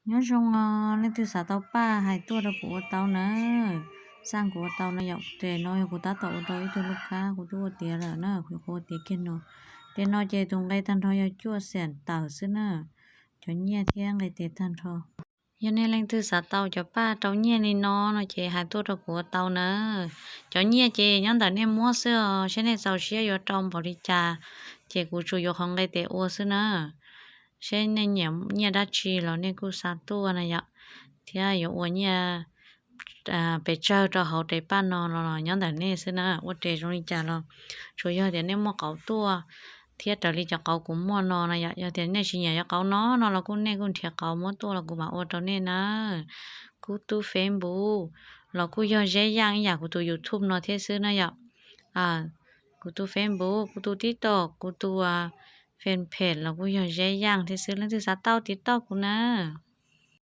Nyob zoo os, leej twg xav tau paj hais tuaj rau kuv ua tau na. Xaj kuv ua tau no yom. Tes no yog kuv tab tom ua rau ib tug lub kab, kuv twb ua tiav lawm na, kuv ua tiav kiag no. Tes no ces tus nqe tag nrho yog cuaj xees tawm xwb na. Cov nyiaj thiab nqe tes tag nrho. Yog nej leej twg xav tau cov paj rau nyiaj li no no ces hais tuaj rau kuv ua tau na. Cov nyiaj ces nyob ntawm nej muab xwb os, seb nej txaus siab yuav rau npaum li cas, ces kuv tsuas yuav qhov nqe tes ua xwb na. Seb nej nyiam nyiaj dab tsi los nej kuj xa tuaj na yom, thiab yuav ua nyiaj pes tsawg rau hauv tes paj no los nyob ntawm nej xwb na. Ua tes zoo li cas los tsuas yog tias nej muaj qauv tuaj thiab raws li cov qauv kuv muaj no na yom. Yog tias nej tsis nyiam cov qauv no no los kuj nej kuj nrhiav qauv muab tuaj los kuv mam ua rau nej na. Kuv tus Facebook los kuj yog Zeb Yaj ib yam kuv tus YouTube no thiab xwb na yom. Kuv tus Facebook, kuv tus TikTok, kuv tus fanpage los kuj yog Zeb Yaj thiab xwb, leej twg xav tau tiv tauj kuv na.